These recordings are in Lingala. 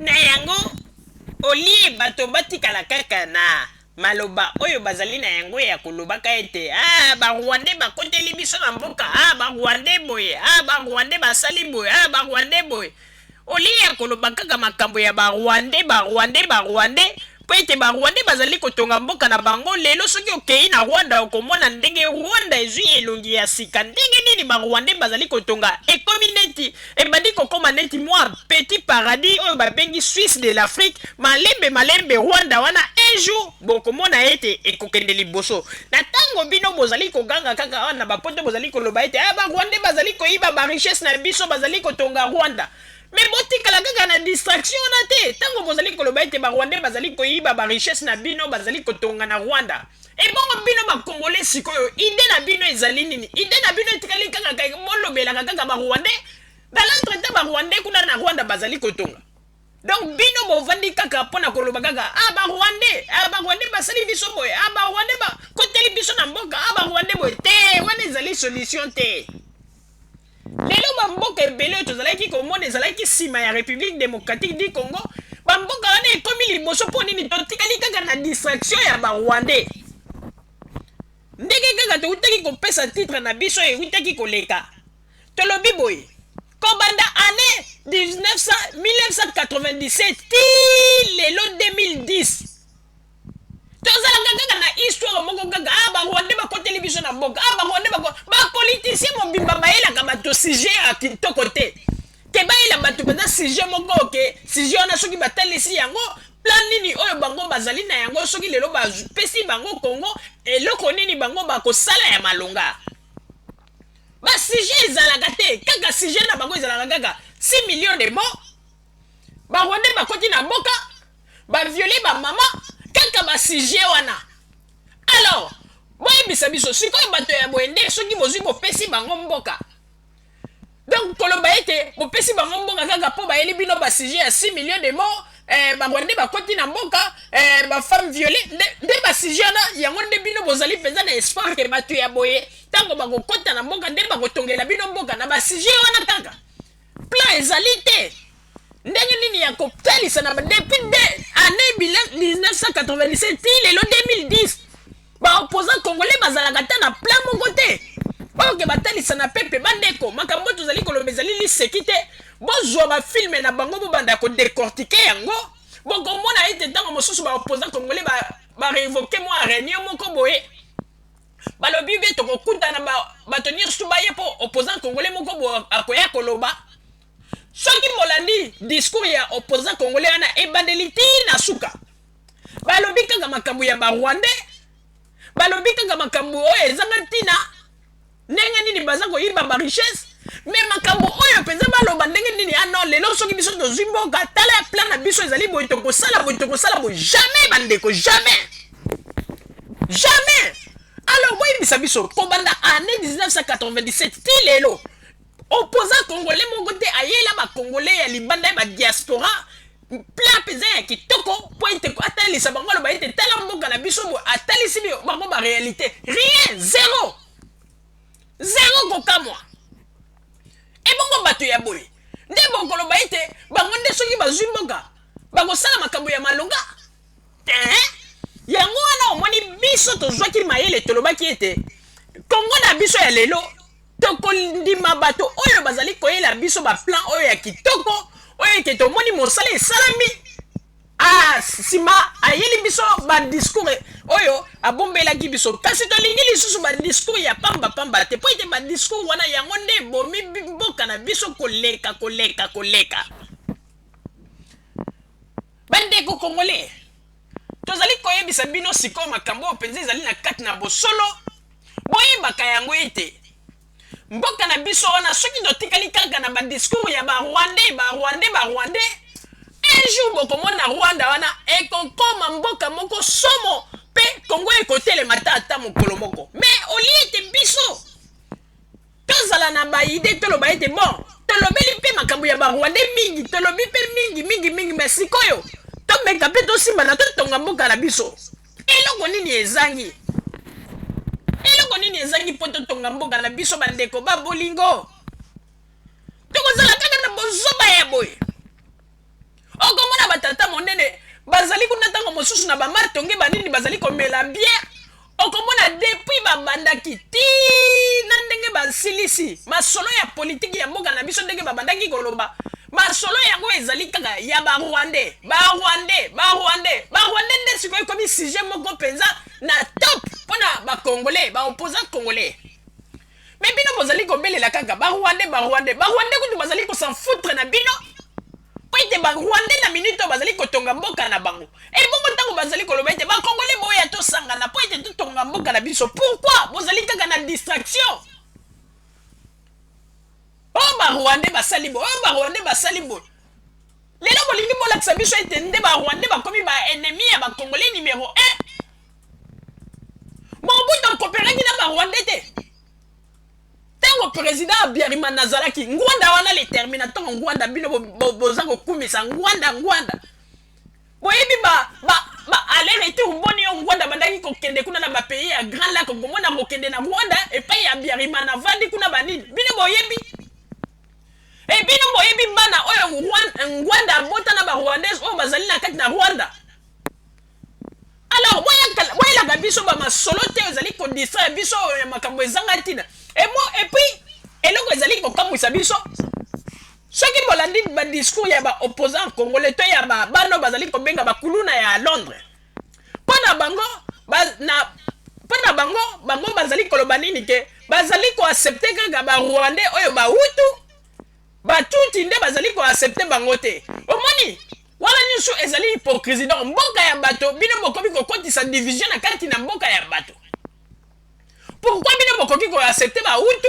Na yango, olie bato batikala kaka na maloba oyo bazali na yango ya kolobaka ete ah, Barwandais bakoteli biso na mboka, ah, Barwandais boye, ah, Barwandais basali boye, ah, Barwandais boye, olie ya koloba kaka makambo ya Barwandais, Barwandais, Barwandais, mpo ete Barwandais bazali kotonga mboka na bango. Lelo soki okei na Rwanda, okomona ndenge Rwanda ezwi elongi ya sika, ndenge nini Barwandais bazali kotonga, ekomi neti ebandi kokoma neti mwa petit paradis oyo babengi Suisse de l'Afrique. Malembe malembe, Rwanda wana un jour bokomona ete ekokende liboso. Na ntango bino bozali koganga kaka awa na bapoto, bozali koloba ete ah, Barwandais bazali koyiba barichesse na biso, bazali kotonga Rwanda, mais botikala kaka na distraction wana te. Ntango bozali koloba ete Barwandais bazali koyiba barichesse na bino, bazali kotonga na Rwanda, ebongo bino Bakongolais sikoyo idée na bino ezali nini? Idée na bino etikali kaka bolobelaka kaka Barwandais. Dans l'entretemps, Barwandais kuna na Rwanda bazali kotonga. Donc bino bovandi kaka mpona koloba kaka ah, Barwandais, ah, Barwandais basali biso boye, ah, Barwandais bakoteli biso na mboka, ah, Barwandais boye. Te, wana ezali solution te. Lelo bamboka ebele oyo tozalaki komona ezalaki nsima ya République démocratique du Congo, bamboka wana ekomi liboso. Mpo nini totikali kaka na distraction ya Barwandais? Ndenge kaka toutaki kopesa titre na biso eutaki koleka, tolobi boye: kobanda année 1997 ti lelo 2010, tozalaka kaka na histoire moko kaka: ah, Barwandais bakoteli biso na mboka, ah, Barwandais bako. Bapoliticien mobimba bayelaka bato sujet ya kitoko te, ke bayela bato mpenza sujet moko ke sujet wana soki batalisi yango, plan nini oyo bango bazali na yango, soki lelo bapesi bango Congo, eloko nini bango bakosala ya malonga. Basujet ezalaka te. Kaka sujet na bango ezalaka kaka 6 millions de morts, Barwandais bakoti na mboka, bavioler bamama, kaka basujet wana. Alors boyebisa biso sikoyo, bato ya boye nde soki bozwi, bopesi bango mboka, donc koloba ete bopesi bango mboka kaka mpo bayeli bino basujet ya 6 millions de morts, Barwandais bakoti na mboka, bafemme violées, nde basujet wana yango nde bino bozali mpenza na espoir ke bato ya boye, ntango bakokɔta na mboka, nde bakotongela bino mboka na basujet wana kaka? Plan ezali te. Ndenge nini ya kotalisa na depuis de année 1997 ti lelo 2010, baopposant congolais bazalaka ta na plan moko te oyo ke batalisa na pepe? Bandeko, makambo tozali koloba ezali liseki te. Bozwa bafilm na bango, bobanda kodécortiquer yango, bokomona ete ntango mosusu baopposant congolais barévoquer mwa réunion moko boye, balobi be tokokutana, bato nyonso baye, mpo opposant congolais moko boye akoya koloba. Soki bolandi discours ya opposant congolais wana ebandeli ti na suka, balobi kaka makambo ya Barwandais, balobi kaka makambo oyo ezanga ntina, ndenge nini baza koyiba barichesse. Mais makambo oyo mpenza baloba ndenge nini: ah non, lelo soki biso tozwi mboka, tala ya plan na biso ezali boye, tokosala boye, tokosala boye. Jamais, bandeko, jamais, jamais. Alors boyebisa biso, kobanda année 1997 ti lelo, opposant congolais moko te ayela Bacongolais ya libanda, ya badiaspora, plan mpenza ya kitoko mpo ete atalisa bango, aloba ete tala mboka na biso boye, atalisi bango baréalité. Rien, zéro, zéro. Kokamwa. Ebongo bato ya boye nde bokoloba ete bango nde soki bazwi mboka bakosala makambo ya malonga te? Yango wana omoni biso tozwaki mayele, tolobaki ete Kongo na biso ya lelo, tokondima bato oyo bazali koyela biso baplan oyo ya kitoko, oyo ete tomoni mosala esalami. Ah, nsima ayeli biso badiscours oyo abombelaki biso, kasi tolingi lisusu badiscours ya pambapamba te, mpo ete badiscours wana yango nde ebomi mboka na biso koleka, koleka, koleka. Bandeko congolais, tozali koyebisa bino sikoyo makambo oyo mpenza ezali na kati na bosolo. Boyebaka yango ete mboka na biso wana, soki totikali kaka na badiscours ya Barwandais, Barwandais, Barwandais, un jour bokomona Rwanda wana ekokoma mboka moko somo, mpe Kongo ekotelema ta ata mokolo moko. Mais au lieu ete biso tozala na baidées, toloba ete bon, tolobeli mpe makambo ya Barwandais mingi, tolobi mpe mingi, mingi, mingi, mais sikoyo tomeka mpe tosimbana, totonga mboka na biso. Eloko nini ezangi? Eloko nini ezangi mpo totonga mboka na biso? Bandeko babolingo, tokozala kaka na bozoba ya boye? Okomona batata monene bazali kuna ntango mosusu na bamatonge banini bazali komela bière. Okomona depuis babandaki ti na ndenge basilisi masolo ya politiki ya mboka na biso, ndenge babandaki koloba masolo yango ezali kaka ya Barwandais, Barwandais, Barwandais, Barwandais. Nde sikoyo ekomi sujet moko mpenza na top mpona Bacongolais, baopposant congolais. Mais bino bozali kobelela kaka Barwandais, Barwandais, Barwandais. Kutu bazali kos'en foutre na bino, po ete Barwandais na minute oyo bazali kotonga mboka na bango. Ebongo ntango bazali koloba ete Bakongolais boya tosangana mpo ete totonga mboka na biso, pourquoi bozali kaka na distraction? Oyo Barwandais basali boye, oyo Barwandais basali boye. Lelo bolingi bolakisa biso ete nde Barwandais bakomi baennemi ya Bakongolais numéro 1. Mobutu akoperaki na Barwandais te. Ntango président Habyarimana azalaki, Ngwanda wana, le terminator Ngwanda, bino boza kokumisa Ngwanda. Ngwanda, boyebi ba aller retour boni yo Ngwanda bandaki kokende kuna na bapays ya Grands Lacs, komona kokende na Rwanda epai ya Habyarimana avandi kuna banini. Bino boyebi e, bino boyebi bana oyo Ngwanda abota na Barwandais oyo bazali na kati na Rwanda. Alors boyelaka biso bamasolo te ezali kodistraire biso ya makambo ezanga ntina. Et puis eloko ezali kokamwisa biso, soki bolandi badiscours ya baopposant congolais to ya bana bazali kobenga bakuluna ya Londres, mpo na bango mpo na bango, bango bazali koloba nini? Ke bazali koaccepter kaka Barwandais oyo Bahutu, Batutsi nde bazali koaccepter bango te. Omoni, wana nyonso ezali hypocrisie. Donc mboka ya bato, bino bokomi kokotisa division na kati na mboka ya bato. Pourquoi bino bokoki koaccepter Bahutu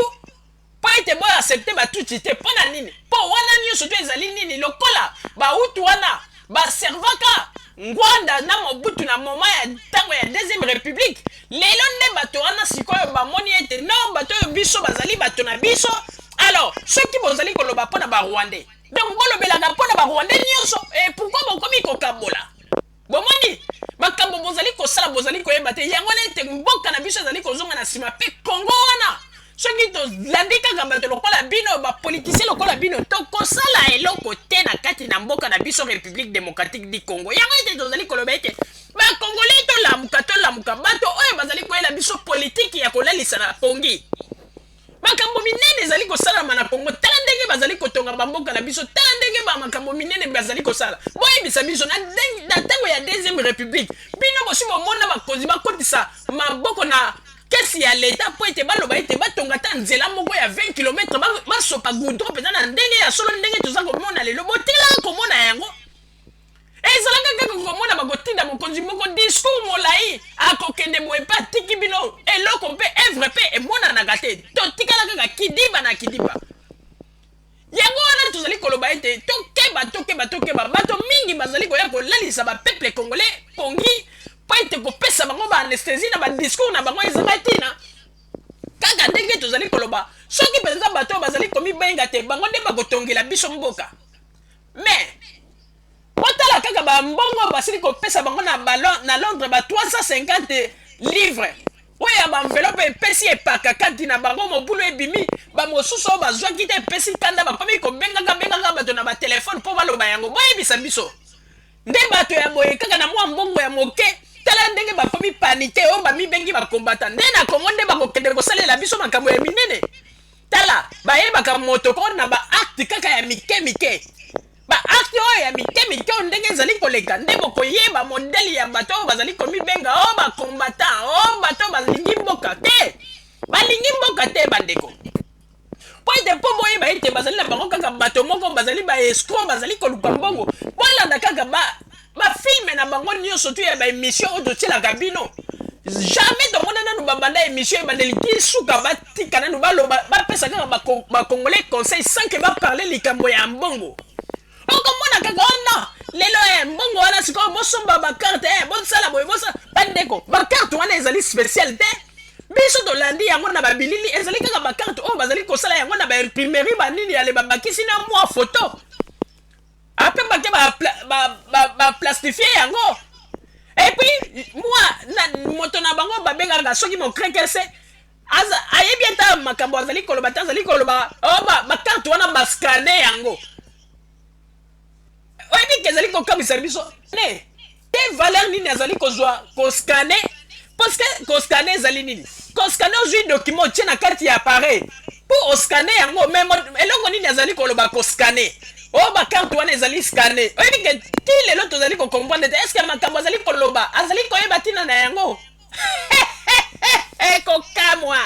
mpo ete boaccepter Batutsi te? Mpo na nini? Mpo wana nyonso to ezali nini? Lokola Bahutu wana baservaka Ngwanda na Mobutu na moment ya ntango ya Deuxième République, lelo nde bato wana sikoyo bamoni ete non, bato oyo biso bazali bato na biso. Alors soki bozali koloba mpo na Barwandais, donc bolobelaka mpo na Barwandais nyonso. E pourquoi bokomi kokabola? Bomoni makambo bozali kosala, bozali koyeba te yango wana ete mboka na biso ezali kozonga na nsima. Mpe Kongo wana, soki tolandi kaka bato lokola bino, bapoliticien lokola bino, tokosala eloko te na kati na mboka na biso, République démocratique du Congo. Yango ete tozali koloba ete Bakongolais tolamuka, tolamuka. Bato oyo bazali koyela biso politiki ya kolalisa na pongi, makambo minene ezali kosalama na Kongo. Tala ndenge bazali kotonga bamboka na biso, tala ndenge bamakambo minene bazali kosala. Boyebisa biso, na ntango ya Deuxième République, bino bosi bomona bakonzi bakotisa maboko na caisse ya leta mpo ete baloba ete batonga ata nzela moko ya 20 km, basopa goudron mpenza na ndenge ya solo, ndenge toza komona lelo? Botelaka komona yango. Ezalaka kaka komona bakotinda mokonzi moko, discours molai, akokende boye mpe atiki bino eloko mpe œuvre mpe emonanaka te. Totikala kaka kidiba na kidiba. Yango wana tozali koloba ete tokeba, tokeba, tokeba. Bato mingi bazali koya kolalisa bapeuple congolais pongi mpo ete kopesa bango baanesthésie na badiscours na bango ezanga ntina. Kaka ndenge tozali koloba, soki mpenza bato oyo bazali komibenga te bango nde bakotongela biso mboka, mais botala kaka bambongo basili kopesa bango na Londres, ba 350 livre oyo ya baenveloppe, epesi epaka kati na bango, mobulu ebimi. Bamosusu oyo bazwaki te, epesi kanda, bakomi kobengaka bengaka bato na batelefone mpo baloba yango. Boyebisa biso, nde bato ya boye kaka na mwa mbongo ya moke, tala ndenge bakomi paniqué. Oyo bamibengi bakombata nde na Kongo nde bakokende kosalela biso makambo ya minene. Tala, bayebaka moto ko na baacte kaka ya mike mike. Baacte oyo ya mike mike oyo ndenge ezali koleka nde bokoyeba modèle ya bato oyo bazali komibenga oyo bacombattant, oyo bato oyo balingi mboka te. Balingi mboka te, bandeko, mpo ete mpo boyeba ete bazali na bango kaka bato moko bazali baescroc, bazali koluka mbongo. Bolanda kaka bafilm na bango nyonso tu ya baémission oyo totielaka bino. Jamais tomona nanu babanda émission ebandeli ti suka, batika nanu baloba, bapesa kaka Bacongolais conseil sans que baparle likambo ya mbongo. Okomona kaka oh non, lelo e mbongo wana sikoyo bosomba bacarte, e bosala boye, bosala. Bandeko, bacarte wana ezali spécial te. Biso tolandi yango na babilili, ezali kaka bacarte oyo bazali kosala yango na baimprimerie banini, yale babakisi na mwa photo ape bake baplastifier yango. Et puis mwa na moto na bango babengaka soki mokrekese, ayebi ata makambo azali koloba te. Azali koloba oh, bacarte wana bascanner yango. Oyebi ke ezali kokamwisa biso ne te valeur nini azali kozwa koscanner, parce que koscanner ezali nini? Koscanner, ozwi document, otie na kati ya appareil mpo oscanner yango. Mais eloko nini azali koloba koscanner? Oyo bacarte wana ezali scanné. Oyebi ke ti lelo tozali kocomprendre te. Est-ce makambo azali koloba, azali koyeba ntina na yango? Kokamwa.